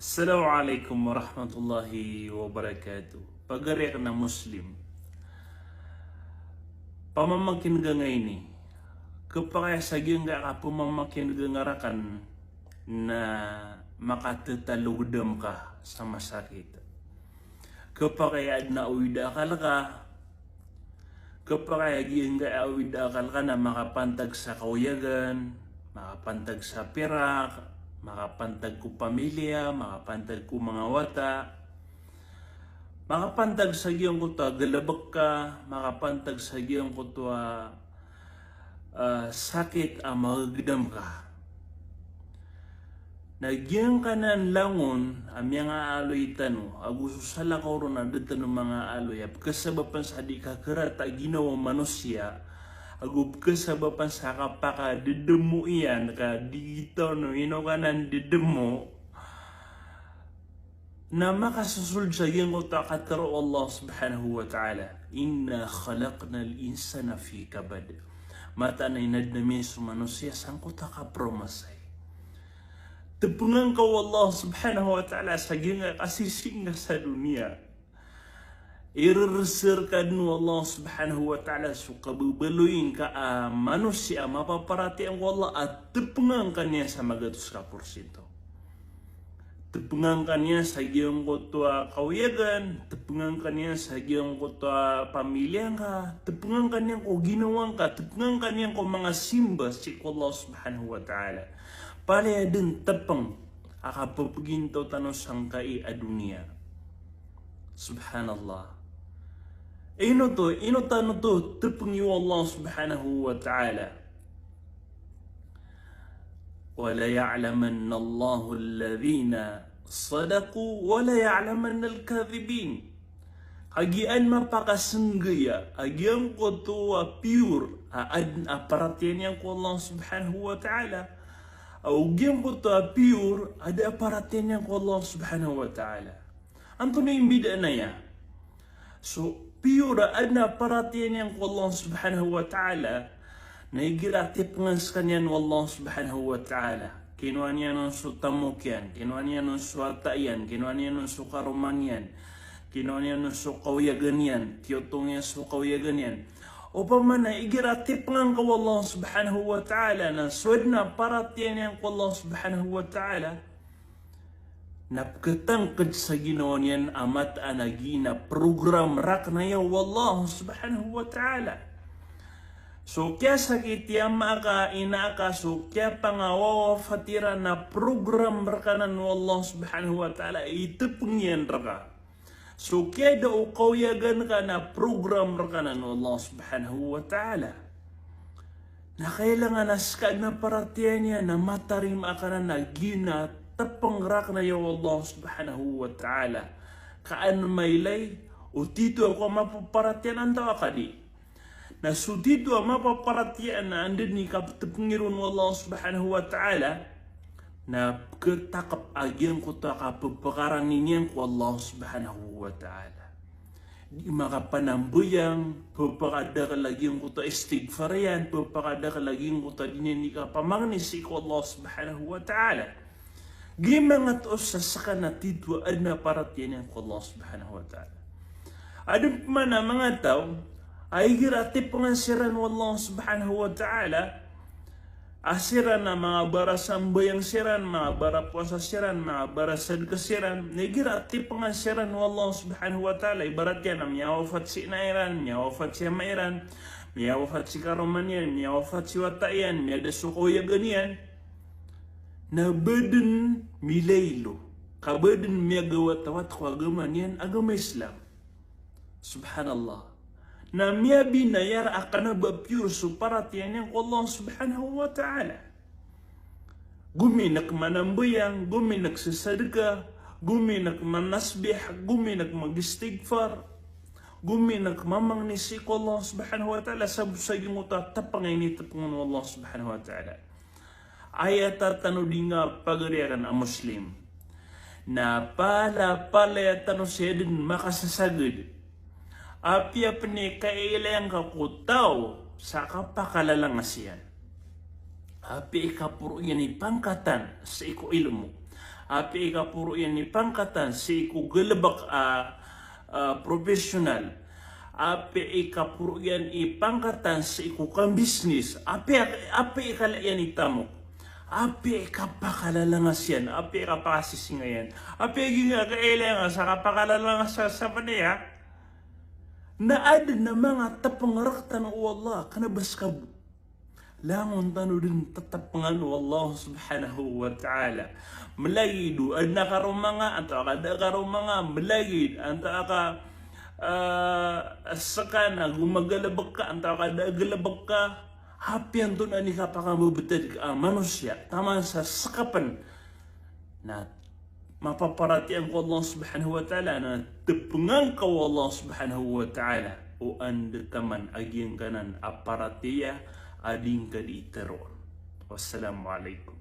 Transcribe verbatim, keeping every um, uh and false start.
Assalamu alaikum warahmatullahi wabarakatuh. Pagari akn a Muslim. Pamamakin'ga ngka ini. Khapakay sa giyangkaya kapamamakin'ga ngka rakn na makatetalogdam ka sa masakit. Khapakay a adn a awid a akal ka. Khapakay a giyangkaya awid a akal ka na makapantag sa kawiyagan, makapantag sa pirak, makapantag ko pamilya, makapantag ko manga wata, makapantag sa giyangkoto a galbk ka, makapantag sa giyangkoto a, ah, sakit a magagdam ka. Na giyangkanan langon a miyangaaloy tano, ago so salakaw ron a da tano mangaaloy, a pkhasabapan sa di kakarata a ginawa o manosiya, ago pkhasabapan sa kapakadedemo iyan, ka di tano ino kanan dedemo, na makasosold sa giyangkoto a katharo o Allah subhanahu wa ta'ala, "Inna khalaqnal insana fi kabad." Mataan a inadn ami so manosiya sangkoto a kapromasay. Tpngan ka o Allah subhanahu wa ta'ala sa giyangkaya kasisii ngka sa doniya. Irereser ka dn o Allah subhanahu wa ta'ala so kababaloy ngka a manosiya a mapaparatiyaya ko Allah a tpngan ka niyan sa magatos ka porsinto. Tpngan ka niyan sa giyangkoto a kawiyagan, tpngan ka niyan sa giyangkoto a pamilya ngka, tpngan ka niyan ko ginawa ngka, tpngan ka niyan ko manga simba sii ko Allah subhanahu wa ta'ala. Palaya dn tpng a kapphagintaw tano sangkai a doniya. Subhanallah. Ino to, ino tano to tpngi o Allah subhanahu wa ta'ala. "Wa la ya'lamanna Allahu alladhina sadaqu wa la ya'lamanna al-kadhibin." Kagiya an mapakasnggaya a giyangkoto a pure a adn a paratiyaya niyan ko Allah subhanahu wa ta'ala, ago giyangkoto a pure a da a paratiyaya niyan ko Allah subhanahu wa ta'ala. Antonaa i mbidaan aya? So pure a adn a paratiyaya niyan ko Allah subhanahu wa ta'ala, na igira a tpngan skaniyan o Allah subhanahu wa ta'ala, kinowa niyan on so tamok iyan, kinowa niyan on so wata iyan, kinowa niyan on so karoma niyan, kinowa niyan on so kawiyagan iyan, kiyotong iyan so kawiyagan iyan. Opama na igira a tpngan ka o Allah subhanahu wa ta'ala, na so adn a paratiyaya niyan ko Allah subhanahu wa ta'ala, na pkhatangkd sa ginawa niyan a mataan a giya na program rakn aya o Allah subhanahu wa ta'ala. So kiyasakit i ama ka, ina ka, so kiyapangawawafat iran na program rkanan o Allah subhanahu wa ta'ala i tpngi iyan rka. So kiyada o kawiyagan ka na program rkanan o Allah subhanahu wa ta'ala. Na kailangan a ska adn a paratiyaya niyan na matarima ka anan a giya na tpng rakn aya o Allah subhanahu wa ta'ala. Ka an mailay o tito ako a mapaparatiyaya antaa ka di. Na so tito a mapaparatiyaya na anda dn i kaptpngi ron o Allah subhanahu wa ta'ala, na pkhatakp a giyangkoto a kapphkarani niyan ko Allah subhanahu wa ta'ala. Di makapanambayang, pphakadakl a giyangkoto a istighfar iyan, pphakadakl a giyangkoto a di niyan di kapamangni sii ko Allah subhanahu wa ta'ala. Giya manga toos sa ska na tito a adn a paratiyaya niyan ko Allah subhanahu wa ta'ala. Adn pman a manga taw a igira a tpngan siran o Allah subhanahu wa ta'ala, a siran a manga barasambayang siran, manga barapowasa siran, manga barasadka siran, na igira a tpngan siran o Allah subhanahu wa ta'ala, ibarat iyan a miyawafat si ina iran, miyawafat si ama iran, miyawafat si karoma niyan, miyawafat si wata iyan, miyada so kawiyagan iyan, na ba dn milaylo, ka ba dn miyagawatawat ko agama niyan, agama Islam. Subhanallah. Na miyabinayar a kna ba pure so paratiyaya niyan ko Allah subhanahu wa ta'ala. Gominak manambayang, gominak sasadka, gominak manasbih, gominak magistighfar, gominak mamangni sii ko Allah subhanahu wa ta'ala, sabot sa giyangkoto a tpng a initpng on o Allah subhanahu wa ta'ala. Aya tatano di nga pagari akn a Muslim. Na palapalaya tano siya dn makasasagad. Apiya pn i kailay angka ko taw sa kapakalalangas iyan. Apiya i kaporo iyan i pangkatan sii ko ilmo. Apiya i kaporo iyan i pangkatan sii ko galebek a, a, professional. Apiya i kaporo iyan i pangkatan sii ko kambisnis. Apiya, apiya i kala iyan i tamok. Apiya i kapakalalangas iyan. Apiya i kapakasisinga iyan. Apiya i giyangkai a ilangan sa kapakalalangas sa, sa paniya. Na aden a manga tepeng rektano o Allah, kena ba seka bo. Langon tano den tetepengan o Allah subhanahu wa ta'ala. Melagid o aden a karoma nga, antaa ka da a karoma nga, melagid, antaa ka, eh, seka na go magalebek ka, antaa ka da a galebek ka. Apiya antonaa i kapakambebetad ka a manosiya, taman sa seka pen. Na mapaparatiyaya ngka o Allah subhanahu wa ta'ala, na tepengan ka o Allah subhanahu wa ta'ala, o anda taman a giyangkanan a paratiyaya a di ngka di iteroon. Wassalamu alaikum.